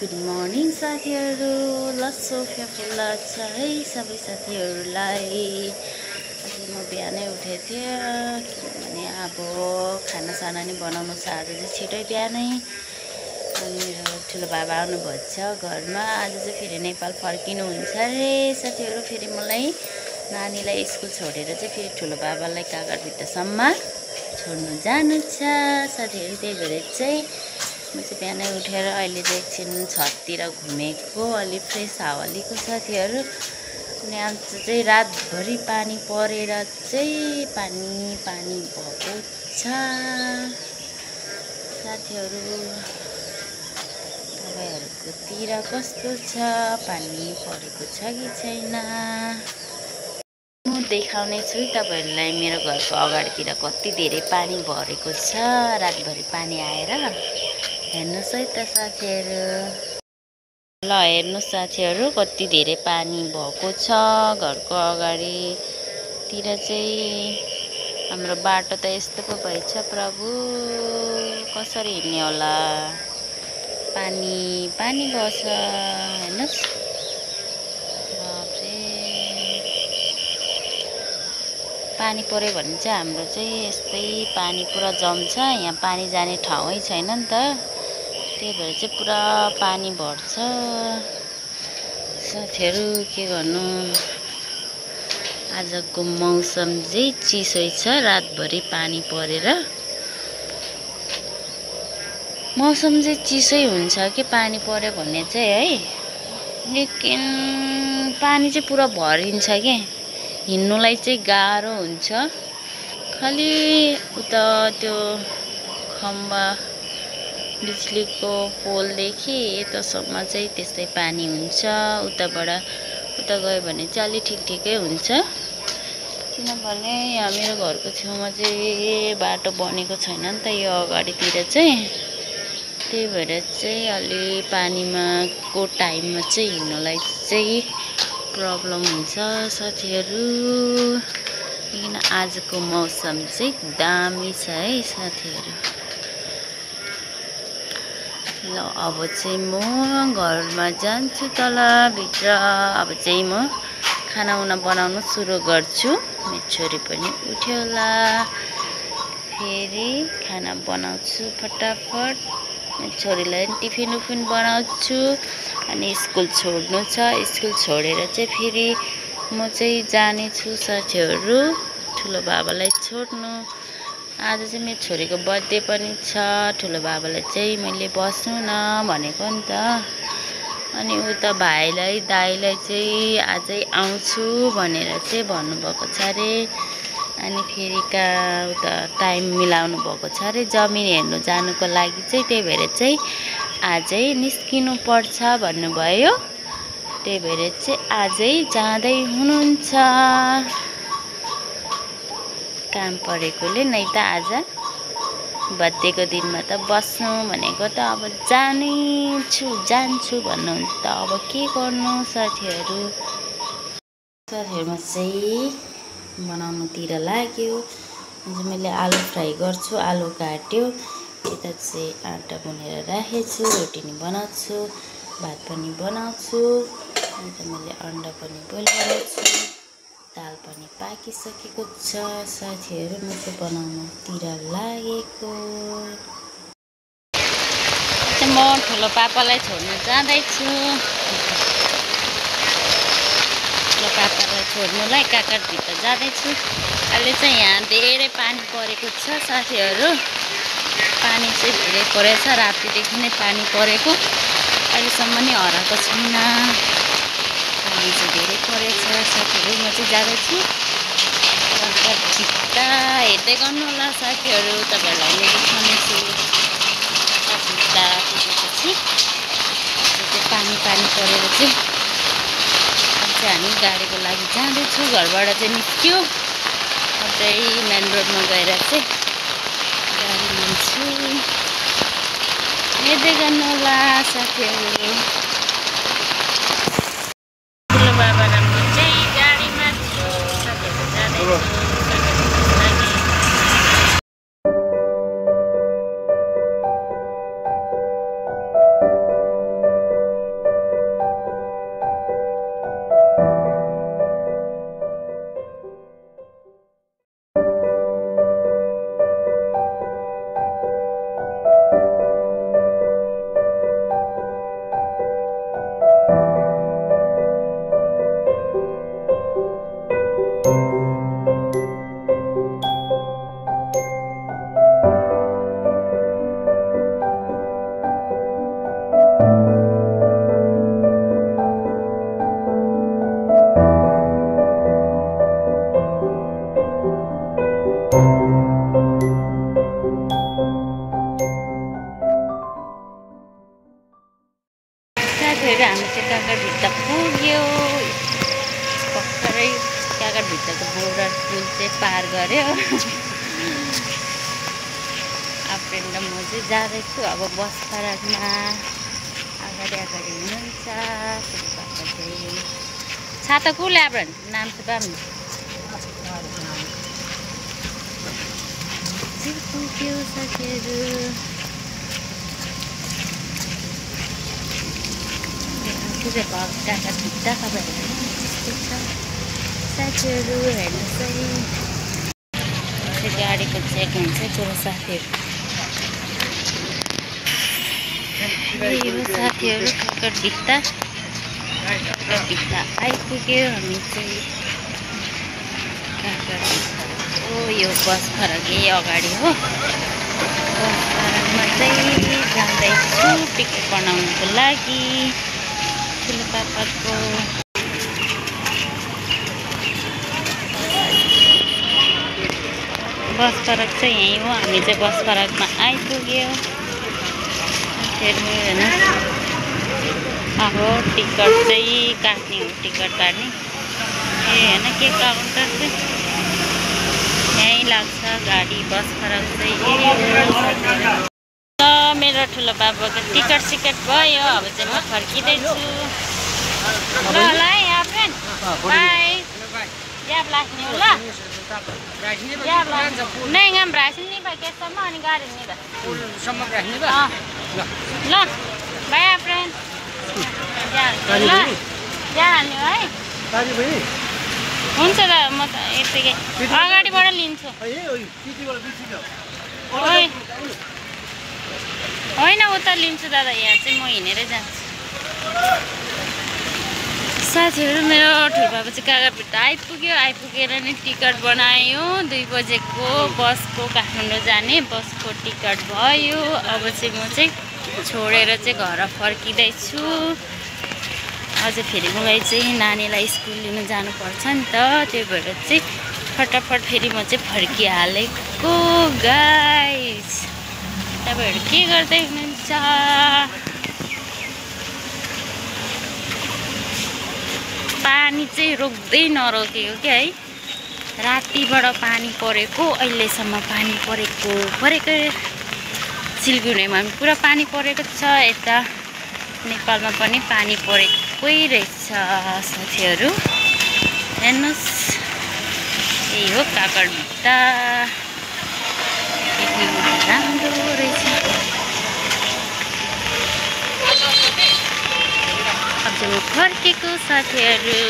Good morning साथीहरू। Sophia फुल्ला छ है सबै साथीहरूलाई। आज म बिहानै उठेको थिएँ किनभने अब खानासाना नि बनाउनु छ। आज चाहिँ छिटै बिहानै अनि मेरो ठुलो बाबा आउनुभएको छ घरमा। आज चाहिँ फेरि नेपाल फर्किनुहुन्छ अरे साथीहरू। फेरि मलाई नानीलाई स्कुल छोडेर चाहिँ फेरि ठुलो बाबालाई कागरभित्रसम्म छोड्नु जानु छ साथीहरू। त्यही भएर चाहिँ म चाहिँ बिहानै उठेर अहिले चाहिँ एकछिन छततिर घुमेको, अलि फ्रेस हावा लिएको साथीहरू। अनि आज चाहिँ रातभरि पानी परेर चाहिँ पानी भएको छ साथीहरू। तपाईँहरूकोतिर कस्तो छ, पानी परेको छ कि छैन म देखाउने छु तपाईँहरूलाई। मेरो घरको अगाडितिर कति धेरै पानी भरेको छ, रातभरि पानी आएर। हेर्नुहोस् है त साथीहरू, ल हेर्नुहोस् साथीहरू कति धेरै पानी भएको छ घरको अगाडितिर चाहिँ। हाम्रो बाटो त यस्तो पो भएछ प्रभु, कसरी हिँड्ने होला। पानी भएछ हेर्नुहोस्। पानी पर्यो भने चाहिँ हाम्रो चाहिँ यस्तै पानी पुरा जम्छ। यहाँ पानी जाने ठाउँै छैन नि त, त्यही भएर चाहिँ पुरा पानी भर्छ साथीहरू। के गर्नु, आजको मौसम चाहिँ चिसै छ, रातभरि पानी परेर। मौसम चाहिँ चिसै हुन्छ कि पानी पर्यो भने चाहिँ है, लेकिन पानी चाहिँ पुरा भरिन्छ के, हिँड्नुलाई चाहिँ गाह्रो हुन्छ। खालि उता त्यो खम्बा बिजुलीको पोलदेखि यतासम्म चाहिँ त्यस्तै पानी हुन्छ। उता गयो भने चाहिँ अलि ठिकै हुन्छ, किनभने यहाँ मेरो घरको छेउमा चाहिँ बाटो बनेको छैन नि त यो अगाडितिर चाहिँ। त्यही भएर चाहिँ अलि पानीमा को टाइममा चाहिँ हिँड्नुलाई चाहिँ प्रब्लम हुन्छ साथीहरू। लेकिन आजको मौसम चाहिँ दामी छ है साथीहरू। ल अब चाहिँ म घरमा जान्छु तलभित्र। अब चाहिँ म खानाउना बनाउन सुरु गर्छु। मेरो छोरी पनि उठ्यो होला, फेरि खाना बनाउँछु फटाफट। मेरो छोरीलाई टिफिन बनाउँछु अनि स्कुल छोड्नु छ। स्कुल छोडेर चाहिँ फेरि म चाहिँ जानेछु साथीहरू ठुलो बाबालाई छोड्नु। आज चाहिँ मेरो छोरीको बर्थडे पनि छ। ठुलो बाबालाई चाहिँ मैले बस्नु न भनेको नि त। अनि उता भाइलाई दाइलाई चाहिँ आजै आउँछु भनेर चाहिँ भन्नुभएको छ अरे। अनि फेरि उता टाइम मिलाउनु भएको छ अरे जमिन हेर्नु जानुको लागि चाहिँ। त्यही भएर चाहिँ आजै निस्किनु पर्छ भन्नुभयो। त्यही भएर चाहिँ आजै जाँदै हुनुहुन्छ काम परेकोले। नै त आज बर्थडेको दिनमा त बस्नु भनेको त अब जान्छु भन्नुहुन्छ त अब के गर्नु साथीहरू। साथीहरूमा चाहिँ बनाउनुतिर लाग्यो। मैले आलु फ्राई गर्छु, आलु काट्यो। यता चाहिँ आँटा गुनेर राखेको छु, रोटी नि बनाउँछु, भात पनि बनाउँछु। अन्त मैले अन्डा पनि बोइल गरेको छु, दाल पनि पाकिसकेको छ साथीहरू। म चाहिँ बनाउनुतिर लागेको। म ठुलो पापालाई छोड्नु जाँदैछु। ठुलो पापालाई छोड्नुलाई कागरभित्र जाँदैछु। अहिले चाहिँ यहाँ धेरै पानी परेको छ साथीहरू। पानी चाहिँ धेरै परेछ, रातिदेखि नै पानी परेको, अहिलेसम्म नि हराएको छैन। पानी चाहिँ धेरै परेछ साथीहरू। म चाहिँ जाँदैछु भित्ता, हेर्दै गर्नु होला साथीहरू। तपाईँहरूलाई मैले देखाउनेछु भित्ता पुगेपछि। पानी परेर चाहिँ हामी गाडीको लागि जाँदैछु। घरबाट चाहिँ निस्क्यो, अझै मेन रोडमा गएर चाहिँ गाडी लिन्छु। हेर्दै गर्नु होला साथीहरू। ठुलो बाबा राम्रो चाहिँ गाडीमा छु साथीहरू, जाँदैछु। साथीहरू हामी चाहिँ काँकरभिट्टा पुग्यो। भर्खरै काँकरभिट्टाको बोर्डर पुल चाहिँ पार गऱ्यो। आफ्रेन र म चाहिँ जाँदैछु अब बस पार्कमा। अगाडि हुनुहुन्छ पापा चाहिँ। छाता कसले आफ्रेन नाम चाहिँ पाम्नु पुग्यो साथीहरू। काँकरभिट्टा तपाईँहरू त्यस्तै छ साथीहरू। हेर्नुहोस् है गाडीको चेक हुन्छ मेरो साथीहरू। साथीहरू काँकरभिट्टा आइपुग्यो हामी चाहिँ। काँकरभिट्टा यो बस फरकै अगाडि हो। बस फरकमा चाहिँ जाँदैछु टिकट बनाउनुको लागि ठुलो पापाको। बस फरक चाहिँ यहीँ हो। हामी चाहिँ बस फरकमा आइपुग्यो। अब टिकट चाहिँ काट्ने हो। टिकट काट्ने होइन के काउन्टर चाहिँ यहीँ लाग्छ गाडी। बस फरक चाहिँ मेरो ठुलो बाबाको टिकट सिकट भयो। अब चाहिँ म फर्किँदैछु। ल है आफ्रेन बाई। ग्याप लाग्ने हो ल। नहीं हम राशन नहीं भाई कैसा मां नहीं गाड़ी नहीं दा सम्म राख्ने बा ल बाय फ्रेन्ड ल जाने है दाजु भाइ हुन्छ दा म त यतिकै अगाडिबाट लिन्छु होइन उता लिन्छु दादा। यहाँ चाहिँ म हिँडेरै जान्छु। साथीहरू मेरो ठुलो बाबा चाहिँ काँकरभिट्टा आइपुग्यो। आइपुगेर नै टिकट बनायो। 2 बजेको बसको काठमाडौँ जाने बसको टिकट भयो। अब चाहिँ म चाहिँ छोडेर चाहिँ घर फर्किँदैछु। अझ फेरि मलाई चाहिँ नानीलाई स्कुल लिनु जानुपर्छ नि त। त्यही भएर चाहिँ फटाफट फेरि म चाहिँ फर्किहालेको गाइस। तपाईँहरू के गर्दै हुनुहुन्छ? पानी चाहिँ रोक्दै नरोकेको क्या है। रातिबाट पानी परेको अहिलेसम्म पानी परेकै। सिलगढीमा पनि पुरा पानी परेको छ। यता नेपालमा पनि पानी परेकै रहेछ साथीहरू। हेर्नुहोस् यही हो काँकरभिट्टा। राम्रो रहेछ। अब चाहिँ म फर्केको साथीहरू।